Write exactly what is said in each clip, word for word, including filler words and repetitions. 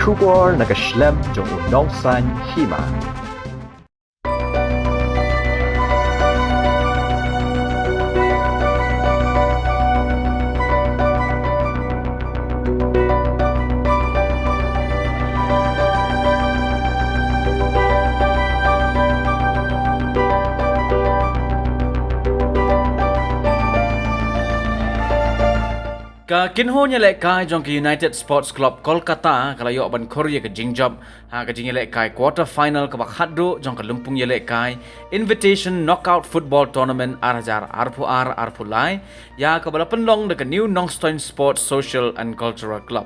Khubor na ka shlem jong u nongsan hima. Ka kynhun ïalehkai jong ka United Sports Club Kolkata ka la ïoh ban khur ïa ka jingjop ha ka jingïalehkai quarter final kaba khatduh jong ka lympung ïalehkai Invitation Knockout Football Tournament ar hajar arphew ar arphew lai, ïa kaba la pynlong da ka New Nongstoiñ Sports Social and Cultural Club.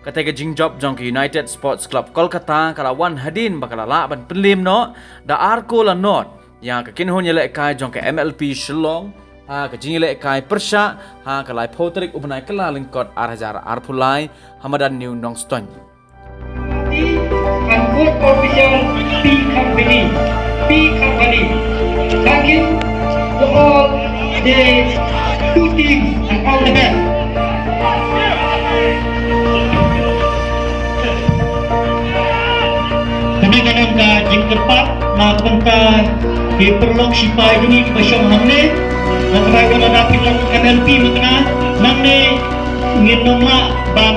Kata ka jingjop jong ka United Sports Club Kolkata ka la wan hadien ba ka la lah ban pynliem noh da ar kol la nod ïa ka kynhun ïalehkai jong ka M L P Shillong ha ka jingïalehkai pyrshah ha ka laiphew tarik u bnai Kyllalyngkot ar hajar arphew lai ha madan New Nongstoiñ. And fourth official, P Company. P Company. Thank you to all the two teams and all the best. Kane ka long ka jingkyrpad na ka bynta ki paralok shipai jong ngi kiba shong hangne. Nga trai wan da ki long M L P mynta nangne ngin ym lah ban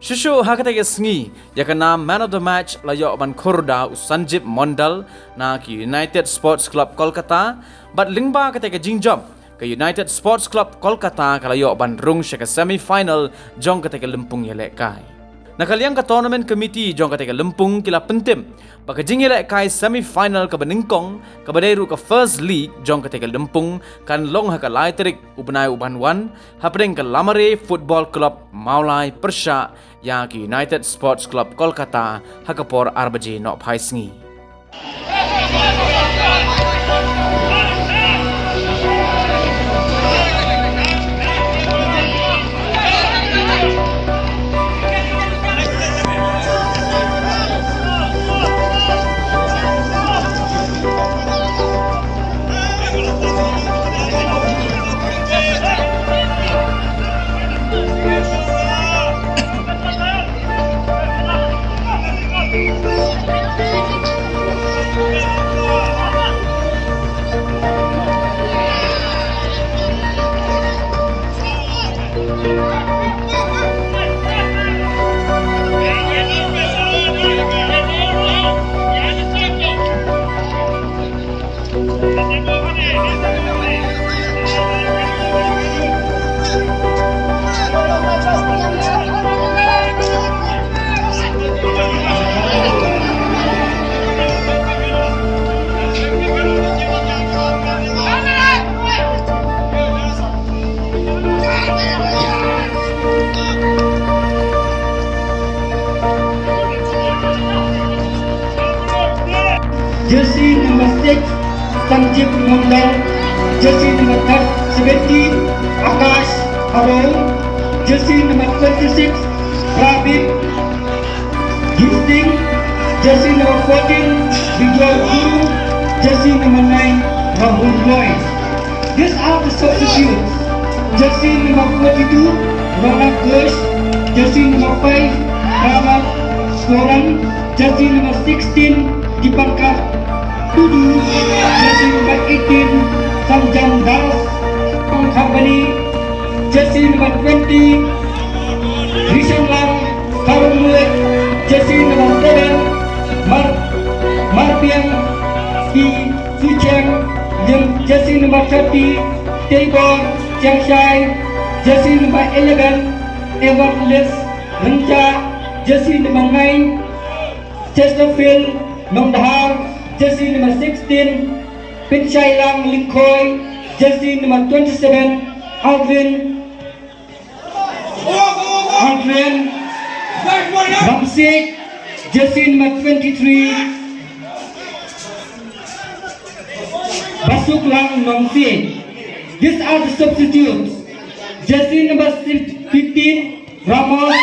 Shuh shuh ha kata ka sngi, ïa ka nam man of the match la ïoh ban khur da u Sanjib Mondal na ka United Sports Club Kolkata, bad lyngba kata ka jingjop, ka United Sports Club Kolkata ka la ïoh ban rung sha ka semi final jong kata ka lympung ïalehkai. Na ka liang ka tournament committee jong kata ka lympung ki la pyntip ba ka jingïalehkai semi final kaba nyngkong, kaba dei ruh ka first leg jong kata ka lympung, kan long ha ka lai tarik u bnai u ban wan, hapdeng ka Lamare Football Club Mawlai pyrshah ïa ka United Sports Club Kolkata ha ka por ar baje nohphai sngi. Jersey number six, Sanjib Mondal. Jersey number thirty, seventeen, Akash Arong. Jersey number twenty-six, Ravid Girsing. Jersey number fourteen, Bijoy Guru. Jersey number nine, Rahul Roy. These are the substitutes. Jersey number forty-two, Ronak Ghosh. Jersey number five, Ramat Soran. Jersey number sixteen, Deepankar Tudu. Jersey number eighteen, Sanjam Das. Company. Jersey number twenty, Rishan Lal Kharmule. Jersey number seven, Mar-, Marpiang Ki Sucheng. Jem-, jersey number thirty, Teibor Changshai. Jersey number eleven, Evangelist Rengcha. Jersey number nine, Chesterfield Nongdhar. Jersey number sixteen, Pinshailang Lyngkhoi. Jersey number twenty-seven, Aldrin Adrian Ramsey, jersey number twenty-three, Basuklang Nongsi. These are the substitutes. Jersey number fifteen, Ramos